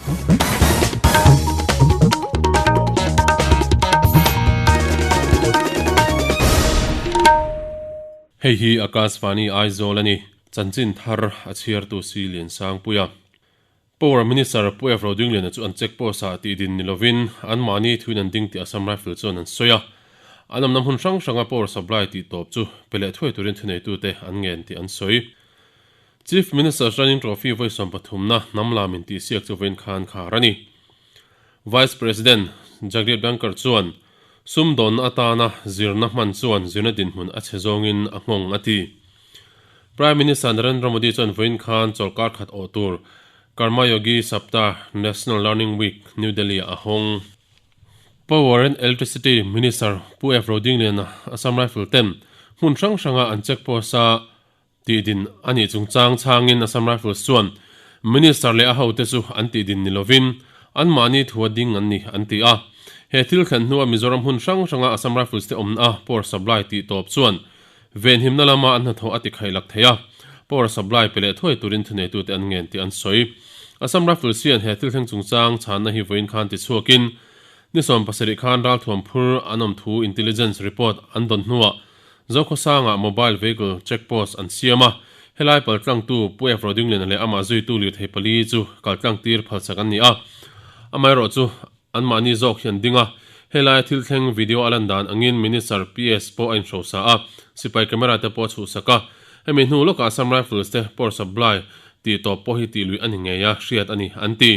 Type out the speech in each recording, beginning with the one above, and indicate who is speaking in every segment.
Speaker 1: Hei hi Akashvani Aizawl a ni. Chanchin thar a chhiartu si Liansangpuia. Power Minister Pu F. Rodingliana chu an check post ah tih din ni lovin an mahni thuin an ding tih Assam Rifle chuan an sawi a. An awmna hmun hrang hranga power supply tih tawp chu pe leh thuai turin thuneitute an ngen tih an sawi. Chief Minister's Running Trophy vawi sawmpathumna hnam lam intihsiak chu vawiin khan khar a ni. Vice President Jagdeep Dhankhar chuan sumdawnna atana zirna hman chuan zirna dinhmun a chhe zawngin a nghawng a ti. Prime Minister Narendra Modi chuan vawiin khan chawlhkar khat awh tur Karmayogi Saptah National Learning Week New Delhi-ah a hawng. Power and Electricity Minister Pu F. Rodingliana Assam Rifle ten hmun hrang hranga an check post-a Tih din a nih chungchang chhangin Assam Rifles chuan Minister leh a hote chu an tih din ni lovin anmahni thua ding an ni an ti a. He thil thlen hnua Mizoram hmun hrang hranga Assam Rifles te awmna a power supply tih tawp chuan venhimna lama an hnathawh a ti khaih lak thei a, power supply pe leh thuai turin thuneitute an ngen tih an sawi. Assam Rifles hian he thil thleng chungchang chhanna hi vawiin khan ti chhuakin ni 17 khan ralthuam phur an awm thu intelligence report an dawn hnuah Zokhawsangah mobile vehicle check post an siam a, helai paltlangtu Pu F. Rodingliana leh amah zuitu lirthei pali chu kaltlang tir phalsak an ni a. Amaherawhchu, anmahni zawk hi an ding a, helai thil thleng video a lan dan angin Minister PS pawh a inhrosa a, sipai camera te pawh a chhuhsak a. Hemi hnu lawkah Assam Rifles te power supply tih tawp pawh hi tih luih a ni ngei a hriat a ni, an ti.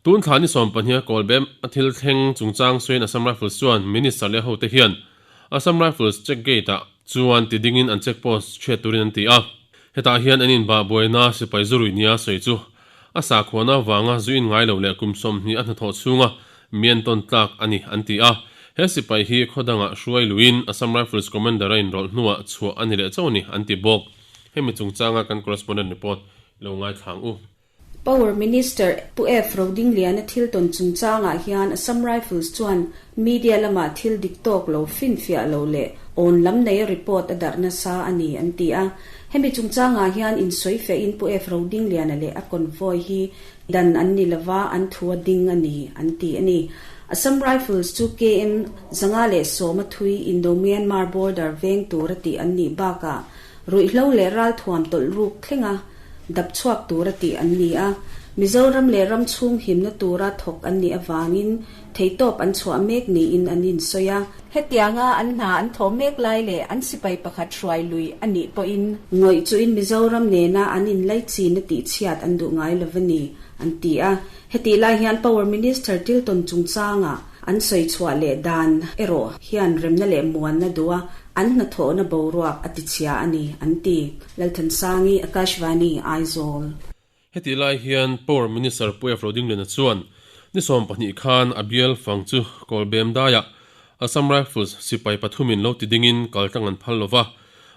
Speaker 1: Tun thla ni 12 Kawlbem a thil thleng chungchang sawiin Assam Rifles chuan Minister leh hote hian Assam Rifles check gate ah chuan ti dingin an check post chhiat turin an ti a. Hetah hian an inbah buaina sipai zurui nia sawi chu a sakhuana vanga zu in ngai lo leh kum 20 a hnathawh chhunga mian tawn tlak a ni an ti a. He sipai hi khaw dangah hruai luiin Assam Rifles Commander a inrawlh hnuah chhuah a ni leh chauh a ni an ti bawk. Hemi chungchanga kan correspondent report lo ngaithla ang u.
Speaker 2: Power Minister Pu F. Rodingliana thil tawn chungchangah hian Assam Rifles chuan media lamah thil dik tawk lo, finfiah lo leh awn lam neia report a darh nasa a ni an ti a. Hemi chungchangah hian insawi fehin Pu F. Rodingliana leh a convoy hi dan an ni lova, an thu a ding a ni an ti a ni. Assam Rifles chu KM 110 a thui Indo-Myanmar border veng tura tih an nih bakah Ruihhlo leh ralthuam tawlh ruk thlenga dap chhuak tura tih an ni a, Mizoram leh ram chhung himna tura thawk an nih avangin theihtawp an chhuah mek niin an insawi a. Hetianga an hna an thawh mek lai leh an sipai pakhat hruai lui a nih pawhin, Ngawih chuin Mizoram nena an inlaichinna tihchhiat an duh ngai lo a ni, an ti a. Hetih lai hian Power Minister Tilton chungchangah an sawi chhuah leh dan erawh hian remna leh muanna duha An hnathawhna boruak a tichhia a ni, an ti. Lalthansangi, Akashvani, Aizawl.
Speaker 1: Hetih lai hian Power Minister Pu F. Rodingliana chuan ni 12 khan a bial fang chu Kawlbem daiah Assam Rifles sipai pathumin lo tidingin kaltlang an phal lova,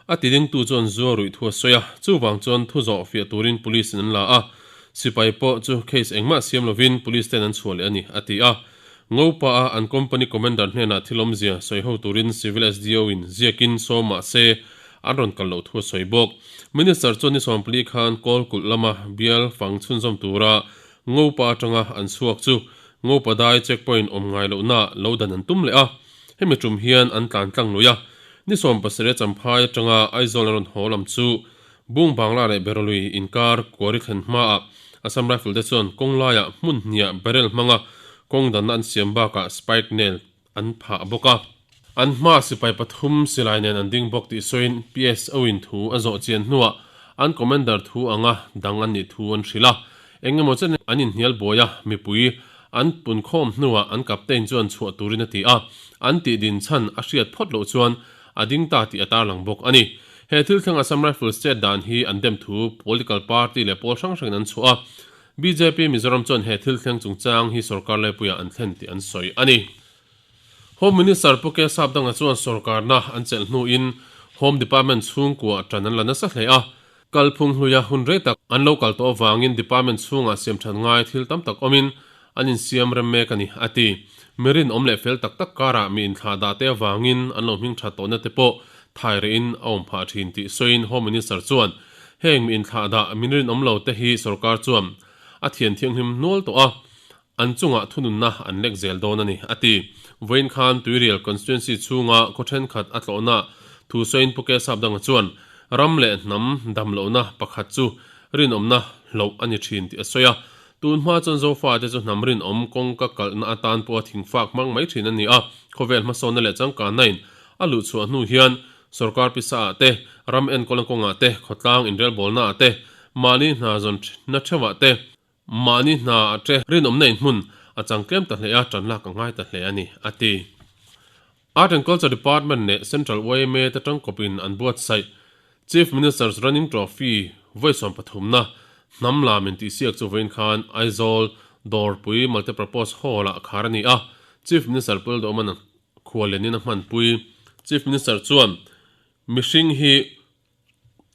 Speaker 1: a tidingtu chuan zua ruih thu a sawi a, chuvang chuan thu zawh fiah turin Police in an la a, sipai pawh chu case engmah siam lovin Police ten an chhuah leh a ni, a ti a. Ngopa a an company commander hnenah thil awmzia sawi ho turin Civil SDO in ziakin sawm mah se an rawn kal loh thu a sawi bawk. Minister chuan ni 14 khan kawl kulh lama bial fang chhunzawm tura Ngopa atanga an chhuak chu Ngopa dai check point awm ngai lohna lo dan an tum leh a, hemi tum hian an tlan tlang lui a. Ni 17 Champhai atanga Aizawl an rawn haw lam chu Bung Bangla leh Berolui inkar kuari thlen hmaah Assam Rifle te chuan kawng laiah hmun hniah barrel hmanga kawng danna an siam bakah spike nail an phah bawk a. An hmaa sipai pathum silai nen an ding bawk tih sawiin PSO in thu a zawh chian hnuah an commander thu anga dang an nih thu an hrilh a. Eng emaw chen an inhnial buai a, mipui an punkhawm hnuah an captain chuan chhuah turin a ti a, an tih din chhan a hriat phawt loh chuan a ding ta tih a tarlang bawk a ni. He thil thleng Assam Rifles chet dan hi an dem thu political party leh pawl hrang hrangin an chhuah a, bjp Mizoram chuan he thil thleng chungchang hi sorkar laipuiah an thlen tih an sawi a ni. Home Minister Pu K Sapdanga chuan sorkarna an chelh hnuin Home Department chhungkua tan an la nasa hle a, kalphung hluia hun rei tak an lo kal tawh avangin department chhungah siamthat ngai thil tam tak awmin an insiam rem mek a ni, a ti. Mi rinawm leh fel tak tak karah mi inthlah dah te avangin an lo hming that tawhna te pawh thai rehin a awm phah thin tih sawiin Home Minister chuan heng mi inthlah dah min rinawm lo te hi sorkar chuan a thian thianghlim nual tawh a, an chungah thununna an lek zel dawn a ni, a ti. Vawiin khan Tuirial Constituency chhunga khaw thenkhat a tlawhna thu sawiin Pu Kesapdanga chuan ram leh hnam damlohna pakhat chu rinawmna hloh a ni thin tih a sawi a. Tun hma chuan Zofate chu hnam rinawm kawngka kalhna atan pawha thingfak hmang mai thin a ni a, khawvel hmasawnna leh changkanna-in a luhchhuah hnu hian Sorkar pisa ah te, ram enkawlna kawngah te, khawtlang inrelbawlna ah te, mahni hna zawn na theuhah te, mahni hna ah te rinawmna in hmun a chang tlem ta hle a, tan lak a ngai ta hle a ni, a ti. Art and Culture Department leh Central yma te tangkawpin an buatsaih Chief Minister's Running Trophy vawi 13na hnam lam intihsiak chu vawiin khan Aizawl Dawrpui Multipurpose Hall-ah khar a ni a, Chief Minister Pu Lalduhawman Khuallenin a hmanpui. Chief Minister chuan mihring hi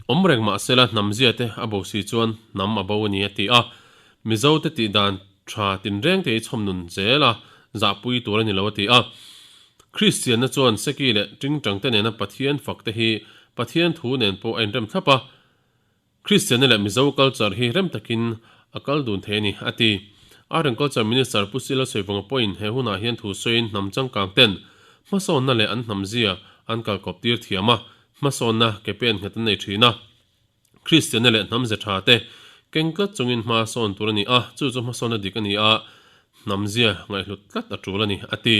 Speaker 1: awm reng mah sela hnam zia te a bo si chuan hnam a bo a ni a ti a. Mizo te tih dan tha tinreng te hi chhawm nun zel a zahpui tur a ni lo a ti a. Kristianna chuan Seki leh Tingtang te nena Pathian fak te hi Pathian thu nen pawh a inrem thlap a. Kristianna leh Mizo culture hi rem takin a kal dun thei a ni, a ti. Art and Culture Minister Pu Sila Sawivawnga pawhin he hunah hian thu sawiin hnam changkang ten hmasawnna leh an hnam zia an kalkawp tir thiam a, hmasawnna ke pen nghet an nei thin a. Kristianna leh hnam ze tha te keng tlat chungin hma sawn tur a ni a, chu chu hmasawnna dik a ni a, hnam zia ngaihhlut tlat a tul a ni, a ti.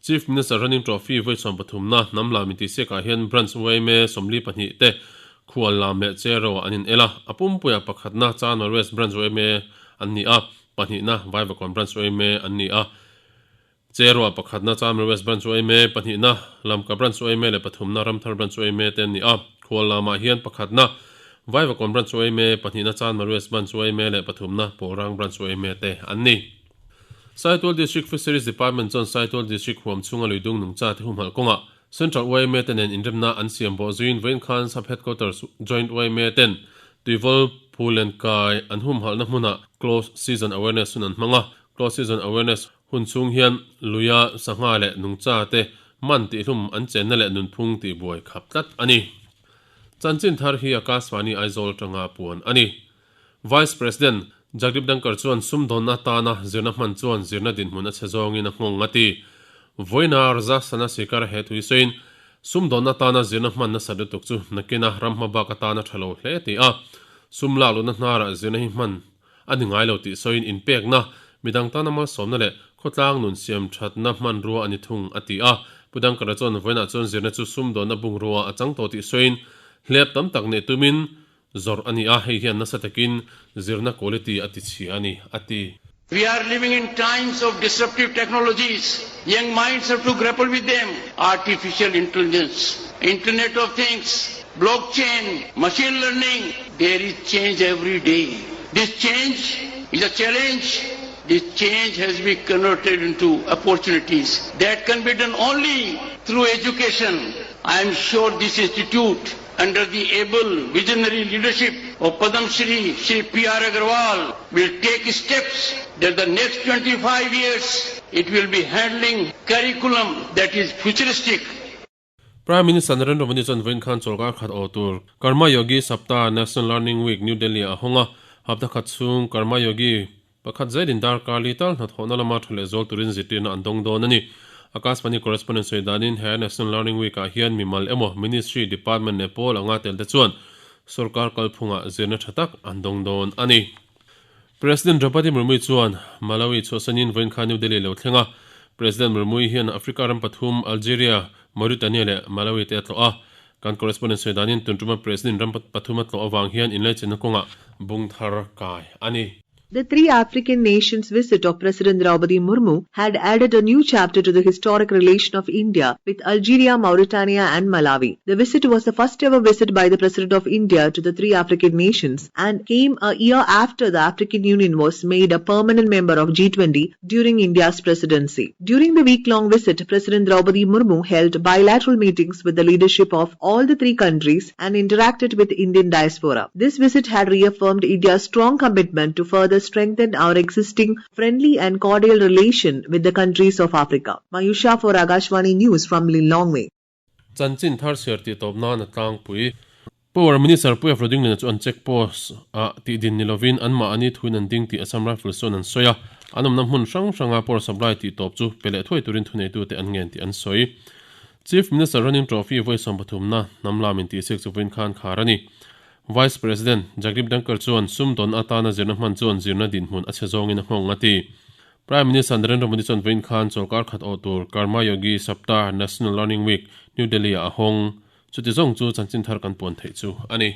Speaker 1: Chief Minister Running Trophy vawi 13na hnam lam intihsiakah hian Branch yma 42 te khual lam leh chair ah an in el a, a pumpuiah pakhatna Chanmar West Branch yma an ni a, pahnihna Vaivakawn Branch yma an ni a, chair ah pakhatna Chanmar West Branch yma, pahnihna Lamka Branch yma leh pathumna Ramthar Branch yma te an ni a, khual lamah hian pakhatna Vaivakawn Branch yma, pahnihna Chanmar West Branch yma leh pathumna Pawlrang Branch yma te an ni. Saitual District Fisheries Department chuan Saitual District huam chhunga luidung nungcha te humhalh kawngah Central yma te nen inremna an siam bawh zuiin vawiin khan Sub Headquarters Joint yma ten Tuivawl Phulen kai an humhalhna hmunah Close Season Awareness hun an hmang a. Close Season Awareness hun chhung hian luia sangha leh nungcha te man tihhlum an chenna leh nunphung tihbuai khap tlat a ni. Chanchin thar hi Akashvani Aizawl atanga puan a ni. Vice President Jagdeep Dhankhar chuan sumdawnna atana zirna hman chuan zirna dinhmun a chhe zawngin a nghawng a ti. Vawiina Rajasthana Sikar he thu hi sawiin, sumdawnna atana zirna hman nasat lutuk chu nakina ram hma bak atana tha lo hle ti a. Sum lak luhna hnarah zirna hi hman a ni ngai lo tih sawiin inpekna, midang tana malsawmna leh khawtlang nun siam thatna hmanrua a ni thung a ti a. Pu Dhankhar-a chuan vawiinah chuan zirna chu sumdawnna bungrua a chang tawh tih sawiin hlep tam tak neih tumin Zawrh a ni a, hei hian nasa takin zirna quality a ti chhia a ni, a ti.
Speaker 3: We are living in times of disruptive technologies, young minds have to grapple with them, artificial intelligence, internet of things, blockchain, machine learning, there is change every day. This change is a challenge, this change has been converted into opportunities that can be done only through education. I am sure this institute under the able visionary leadership of Padam Shri Shri P.R. Agarwal will take steps that the next 25 years it will be handling curriculum that is futuristic.
Speaker 1: Prime Minister Narendra Modi chuan vawiin khan chawlhkar khat aw tur Karma Yogi Saptah National Learning Week New Delhi ah a hawng a, hapta khat chhung Karma Yogi Pakhat zelin darkar li tal hnathawhna lama tha leh zual turin zirtirna an dawng dawn a ni. Akashvani correspondent sawi danin he National Learning Week ah hian mimal emaw Ministry, Department leh pawl anga tel te chuan sorkar kalphungah zirna tha tak an dawng dawn a ni. President Draupadi Murmu chuan Malawi chhuahsanin vawiin kha New Delhi lo thleng a. President Murmu hian Africa ram pathum Algeria, Mauritania leh Malawi te a tlawh a. Kan correspondent sawi danin tun tuma President ram pathum a tlawh avang hian inlaichinna kawngah bung thar kai a ni.
Speaker 4: The three African nations' visit of President Draupadi Murmu had added a new chapter to the historic relation of India with Algeria, Mauritania and Malawi. The visit was the first ever visit by the President of India to the three African nations and came a year after the African Union was made a permanent member of G20 during India's presidency. During the week-long visit, President Draupadi Murmu held bilateral meetings with the leadership of all the three countries and interacted with Indian diaspora. This visit had reaffirmed India's strong commitment to further strengthen our existing friendly and cordial relation with the countries of Africa. Mayusha for Akashvani News from Lilongwe.
Speaker 1: Chanchin thar chhiar tih tawp nan a tlangpui. Power Minister Pu Rodingliana chu an check post ah tih din ni lovin anmahni thuin an ding tih Assam Rifles chuan an sawi a, an awmna hmun hrang hranga power supply tih tawp chu pe leh thuai turin thuneitute an ngen tih an sawi. Chief Minister Running Trophy vawi sawmpathumna hnam lam intihsiak chu vawiin khan khar a ni. Vice President Jagdeep Dhankhar chuan sumdawn atana zirna hman chuan zirna dinhmun a chhe zawngin a nghawng a ti. Prime Minister Narendra Modi chuan vawiin khan chawlkar khat awh tur Karma Yogi Saptah National Learning Week New Delhi ah a hawng. Chuti zawng chu chanchin thar kan puan theih chu a ni.